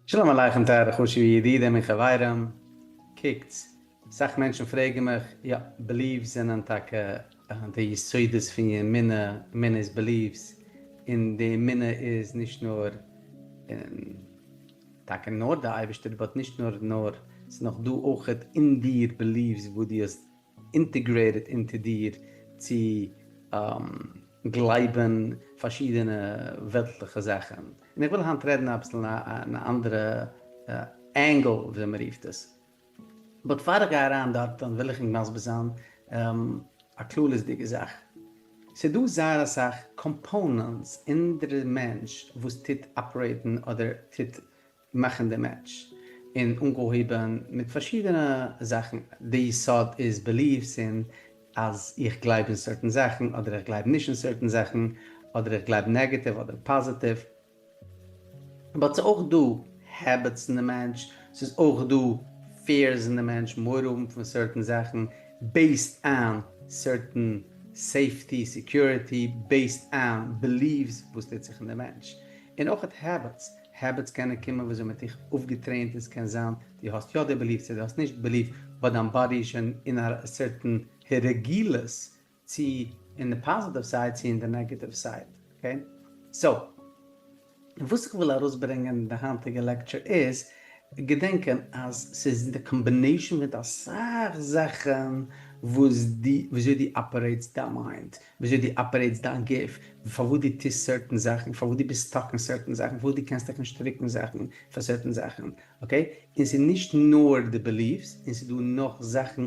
שלום עליכם טייערע חשוב'ע ידידים און חברים, קוקטס, אסאך מענטשן פרעגן מיך, יא, beliefs זענען טאקע די יסודות פון אמונה, אמונה איז beliefs, און די אמונה איז נישט נאר טאקע נאר די אייבערשטער, but נישט נאר נאר, ס'איז נאך דא אויכעט אין דיר beliefs וואס דו האסט integrated into דיר צו גלייבן פארשידענע וועלטליכע זאכן, און איך וויל היינט רעדן אביסל אין א אנדערע angle וויאזוי מען רופט עס, but פאר איך גיי אריין דארטן וויל איך ענק מסביר זיין א כללית'דיגע זאך, ס'איז דא זייער אסאך components אין דער מענטש וואס טוט operate ן אדער טוט מאכן די מענטש, און אנגעהויבן מיט פארשידענע זאכן, די יסוד איז beliefs און אז איך גלייב אין certain זאכן אדער איך גלייב נישט אין certain זאכן, אדער איך גלייב negative אדער positive, but ס'איז אויך דא habits אין די מענטש, ס'איז אויך דא fears אין די מענטש, מורא האבן פון certain זאכן, based on certain safety, security, based on beliefs וואס טוט זיך אין די מענטש, און אויך habits, habits קענען קומען וויאזוי מ'האט דיך אויפגעטרעינט און ס'קען זיין דו האסט יא די belief צו דו האסט נישט belief but דיין body איז שוין אין א certain רגילות צו אין די positive side צו אין די negative side okay so וואס איך וויל ארויסברענגען אין די היינטיגע לעקטשער איז געדענקען אז ס'איז די combination מיט אסאך זאכן וואס דו וויאזוי דו operate סט דיין mind וויאזוי דו operate סט דיין גוף, פארוואס דו טוסט certain זאכן, פארוואס דו ביסט stuck אין certain זאכן, פארוואס דו קענסט דיך נישט רוקן זאכן פאר certain זאכן, okay? און ס'איז נישט נאר די beliefs, און ס'איז דא נאך זאכן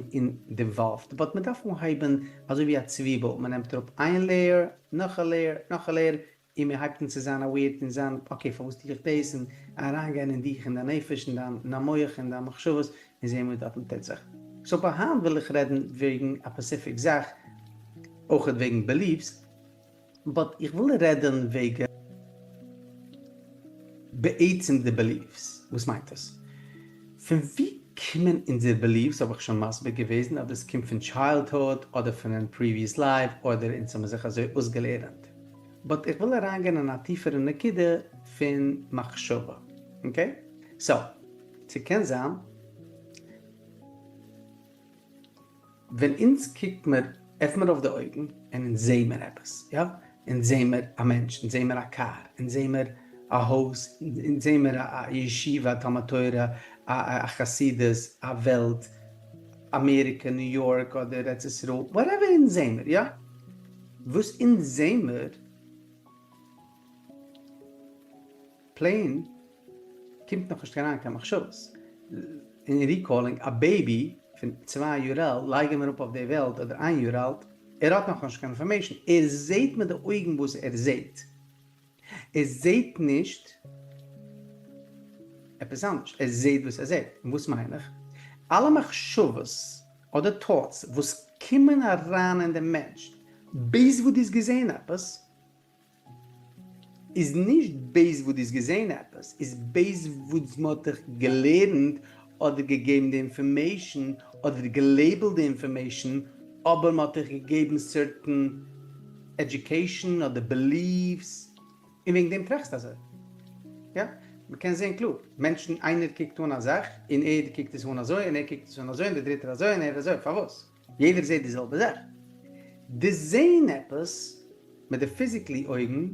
involved, but מ'דארף אנהייבן אזוי ווי א צוויבל, מ'נעמט אראפ איין layer, נאך א layer, נאך א layer, און מען הייבט אן צו זיין aware און זיין okay פארוואס טו איך דאס און אריינגיין אין דיך אין דיין נפש אין דיין אין דיין מח אין דיין מחשבות און זעהן וואס דארטן טוט זיך. so פאר היינט וויל איך רעדן וועגן א specific זאך, אויכעט וועגן beliefs, but איך וויל רעדן וועגן בעצם די beliefs, וואס מיינט עס? פון ווי קומען אונזער beliefs האב איך שוין מסביר געוועזן אז דאס קומט פון childhood אדער פון previous life אדער אונז האבן זיך אזוי אויסגעלערנט. but איך וויל אריינגיין אין א טיפערע נקודה פון מחשבה, okay? so, ס'קען זיין ווען אונז קוקט מיר, עפן מיר אויף די אויגן און אונז זעהן מיר עפעס, יא? אונז זעהן מיר א מענטש, אונז זעהן מיר א קאר, אונז זעהן מיר א הויז, אונז זעהן מיר א ישיבה, א תלמוד תורה, א חסידות, א וועלט, אמעריקע, ניו יארק אדער ארץ ישראל, whatever אונז זעהן מיר, יא? וואס אונז זעמער plain קומט נאכנישט אריין קיין מחשבות. און recalling א baby פון צוויי יאר אלט לייגען מיר אפ אויף די וועלט אדער איין יאר אלט ער האט נאכנישט קיין information ער זעהט מיט די אויגן וואס ער זעהט ער זעהט נישט עפעס אנדערש ער זעהט וואס ער זעהט און וואס מיין איך אלע מחשבות אדער thoughts וואס קומען אריין אין די מענטש based וואס דו האסט געזעהן עפעס, איז נישט based וואס דו האסט געזעהן עפעס, איז based וואס מען האט דיך געלערנט אדער געגעבן די information אדער גע label ט די information, אבער מען האט דיך געגעבן certain education אדער beliefs, און וועגן דעם טראכסטו אזוי. יא, מען קען זעהן קלאר, מענטשן איינער קוקט אן א זאך און ער קוקט עס אן אזוי און ער קוקט עס אן אזוי און דער דריטער אזוי און ער אזוי, פארוואס? יעדער זעהט די זעלבע זאך. די זעהן עפעס מיט די physically אויגן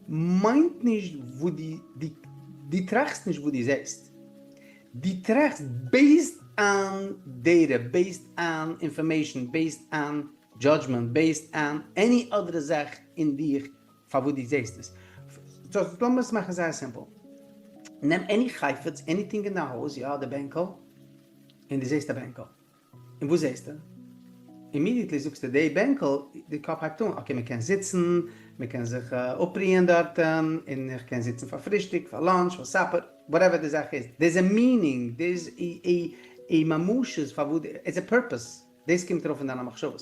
מיינט נישט וואס די די די טראכסט נישט וואס די זעהסט. די טראכסט based on data, based on information, based on judgment, based on any אדערע זאך אין דיך פארוואס די זעהסט עס. so לאמיר עס מאכן זייער simple. נעם any חפץ, anything אין דיין הויז, יא, די בענקל, און די זעהסט א בענקל. און וואס זעסטו? immediately זאגסטו די בענקל, די קאפ הייבט אן, okay מען קען זיצן, מען קען זיך אפרוען דארטן, און איך קען זיצן פאר פרישטאג, פאר lunch, פאר supper, whatever די זאך איז, there is a meaning, there איז א ממשות פארוואס, איטס א purpose, דאס קומט ארויף אין דיינע מחשבות.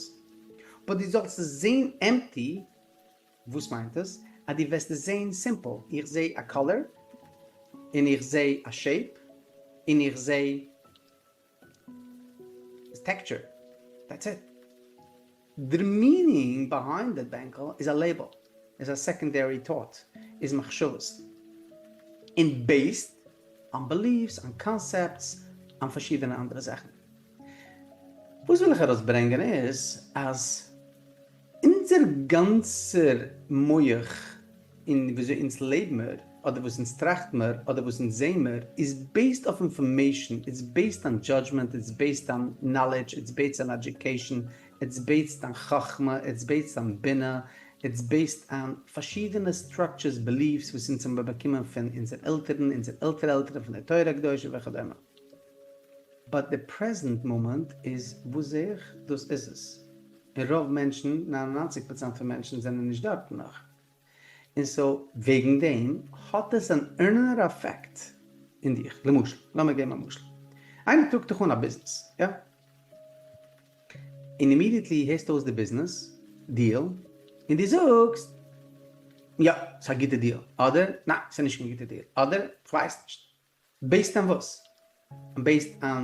but דו זאלסט עס זען empty, וואס מיינט עס? אז דו וועסט עס זען simple, איך זע א color, און איך זע א shape, און איך זע איז texture, that's it. די meaning behind די בענקל איז א label, איז א secondary thought, איז מחשבות. און based. אן beliefs, אן concepts, אן פארשידענע אנדערע זאכן. וואס וויל איך ארויסברענגען איז אז אונזער גאנצער מח און וויאזוי אונז לעב מיר, אדער וואס אונז טראכט מיר, אדער וואס אונז זעהן מיר, איז based אויף information, it's based on judgment, it's based on knowledge, it's based on education, it's based on חכמה, it's based on בינה, it's based on פארשידענע structures, beliefs וואס אונז האבן באקומען פון אונזער עלטערן, אונזער עלטער עלטערן, פון די תורה הקדושה וכדומה. But די present moment איז וואס זעה איך? דאס איז עס. און רוב מענטשן, 99% פון מענטשן זענען נישט דארטן נאך. און so וועגן דעם האט עס אן אינער effect אין דיך. למשל, לאמיר געבן א משל. איינער טראגט דיך אן א ביזנעס, יא? און immediately הערסטו אויס די ביזנעס deal, און דו זאגסט, יא, ס'איז א גוטע deal, אדער ניין, ס'איז נישט קיין גוטע deal, אדער כ'ווייס נישט. Based on וואס? Based on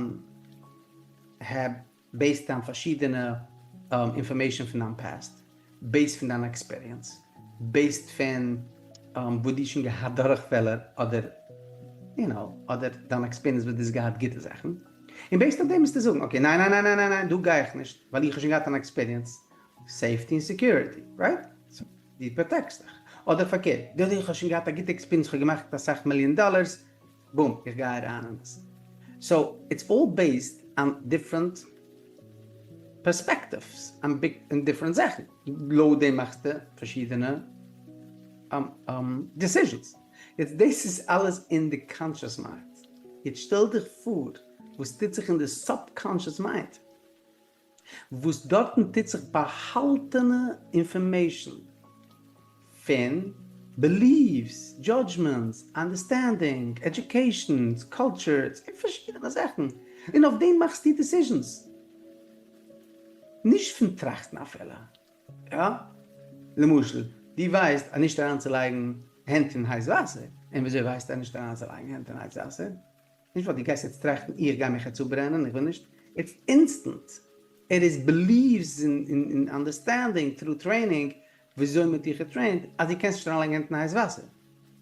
העב, based on פארשידענע information פון דיין past, based פון דיין experience, based פון וואס דו האסט שוין געהאט דורכפעלער אדער יו נאו, אדער דיין experience וואס דו האסט געהאט גוטע זאכן, און based אויף דעם מוזטו זאגן okay ניין ניין ניין ניין ניין ניין דא גיי איך נישט ווייל איך האב שוין געהאט אן experience, safety און security, right? דו פראטעקסט דיך. אדער פארקערט, דו איך האב שוין געהאט א גוטע experience איך האב געמאכט אסאך מיליאן דאלערס, boom, איך גיי אריין אין עס. So it's all based on different perspectives, און different זאכן. לויט דעם מאכסטו פארשידענע decisions. יעצט דאס איז אלעס אין די conscious mind. יעצט שטעל דיך פאר וואס טוט זיך אין די subconscious mind. וואס דארטן טוט זיך באהאלטענע information פון beliefs, judgments, understanding, educations, cultures, און פארשידענע זאכן, און אויף דעם מאכסטו decisions. נישט פון טראכטן אפילו. יא? למשל, דו ווייסט אז נישט אריינצולייגן הענט אין הייס וואסער, און וויאזוי ווייסטו אז נישט אריינצולייגן הענט אין הייס וואסער? נישט ווייל דו גייסט יעצט טראכטן איך גיי מיך יעצט אפברענען, איך וויל נישט, it's instant, ער איז beliefs און understanding through training וויאזוי מען האט דיך געטרעינט אז דו קענסט נישט אריינלייגן הענט אין הייס וואסער,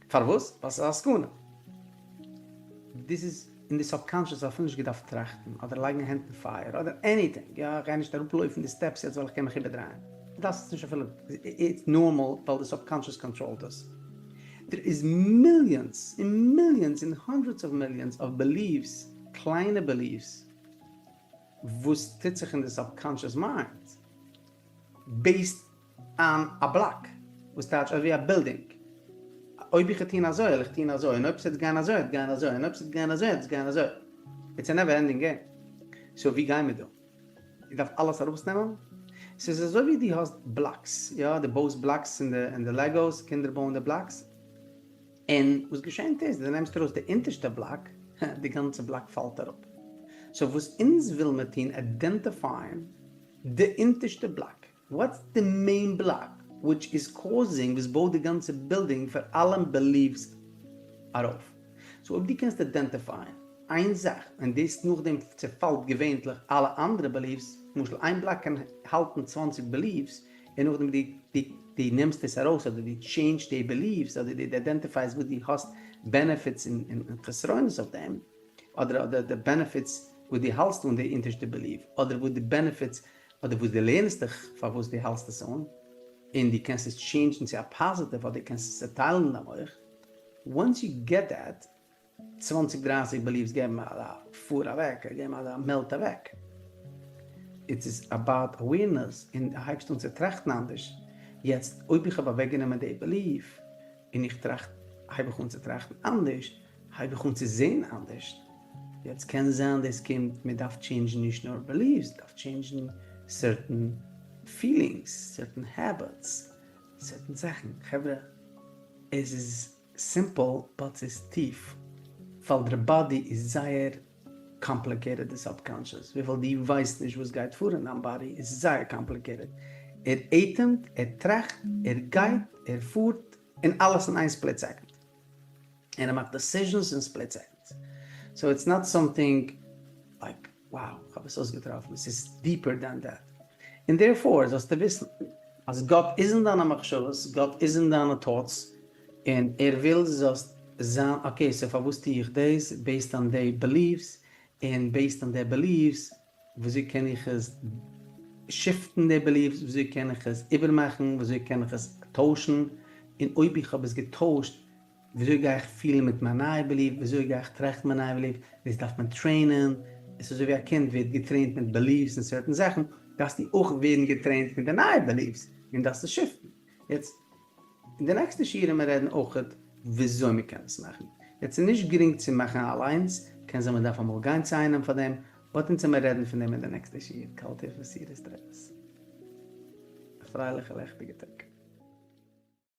פארוואס? ווייל ס'איז א סכנה. דאס איז אין די subconscious אפילו נישט געדארפט טראכטן אדער לייגן הענט אין פייער אדער anything, יא איך גיי נישט אראפלויפן די steps יעצט ווייל איך קען מיך איבערדרייען, דו דארפסט עס נישט אפילו, it's normal ווייל די subconscious קאנטראלט עס. There איז millions און millions און hundreds of millions of beliefs, קליינע beliefs, וואס טוט זיך אין די subconscious mind, based on א בלאק, וואס טייטש אזויווי א בילדינג, אויב איך וועל טון אזוי וועל איך טון אזוי, און אויב ס'וועט גיין אזוי וועט גיין אזוי, און אויב ס'וועט גיין אזוי וועט עס גיין אזוי, it's a never ending game, so ווי גיימיר דא? איך דארף אלעס ארויסנעמען? ס'איז אזוי ווי דו האסט blocks, יא, דו בויסט blocks אין די Legos, קינדער בויען די blocks, און וואס געשענט איז, דו נעמסט ארויס די אונטערשטע בלאק, די גאנצע בלאק פאלט אראפ. So וואס אונז וויל מיר טון, אידענטיפייען די אונטערשטע בלאק, what's די main block which is causing, וואס בויט די גאנצע בילדינג פאר אלע beliefs ארויף. So אויב דו קענסט אידענטיפייען איין זאך און דאס נאכדעם צעפאלט געווענטליך אלע אנדערע beliefs, למשל איין בלאק קען האלטן 20 beliefs און נאכדעם דו דו נעמסט עס ארויס אדער דו טשעינדזשט די beliefs אדער דו אידענטיפייסט וואס דו האסט benefits און חסרונות אויף דעם, אדער אדער די benefits וואס דו האלסט אן די אונטערשטע belief, אדער וואס די benefits אדער וואס דו לערנסט דיך פארוואס דו האלסט עס אן, און דו קענסט עס טשעינדזשן צו א positive אדער קענסט עס צעטיילן אין דיין מח, once you get that, צוואנציג דרייסיג beliefs געבן אזא פאר אוועק, געבן אזא melt אוועק. It's is about awareness, און דו הייבסט אן צו טראכטן אנדערש, יעצט אויב איך האב אוועקגענומען די belief, און איך טראכט, הייב איך אן צו טראכטן אנדערש, הייב איך אן צו זען אנדערש, יעצט קען זיין דאס קומט, מען דארף טשעינדזשן נישט נאר beliefs, מען דארף טשעינדזשן certain feelings, certain habits, certain זאכן, חברה עס איז simple but ס'איז טיף, ווייל דער body איז זייער complicated די subconscious, וויפיל דו ווייסט נישט וואס גייט פאר אין דיין body איז זייער complicated, ער אטעמט, ער טראכט, ער גייט, ער פארט, און אלעס אין איין split second. און ער מאכט decisions אין split seconds, so it's not something like wow איך האב עס אויסגעטראפן, עס איז deeper than that, און therefore זאלסטו וויסן אז גאט איז אין דיינע מחשבות, גאט איז אין דיינע thoughts, און ער וויל זאלסט. זיין okay so פארוואס טו איך דאס based on די beliefs, און based on די beliefs וויאזוי קען איך עס shift ן די beliefs, וויאזוי קען איך עס איבערמאכן, וויאזוי קען איך עס טוישן, און אויב איך האב עס געטוישט וויאזוי גיי איך פילן מיט מיין נייע belief, וויאזוי גיי איך טראכטן מיין נייע belief, דאס דארף מען train ען, עס איז אזוי ווי א קינד ווערט גע train ט מיט beliefs און certain זאכן, דארפסטו אויך ווערן גע train ט מיט די נייע beliefs, און דארפסט עס shift ן. יעצט, אין די נעקסטע שיעור וועלן מיר רעדן אויכעט וויאזוי מען קען עס מאכן. יעצט איז נישט גרינג צו מאכן אליינס, קען זיין מען דארף אמאל גיין צו איינעם פאר דעם, but אונז וועמיר רעדן פון דעם אין די נעקסטע שיעור, כל טוב בשורות טובות. א פרייליכע לעכטיגע טאג.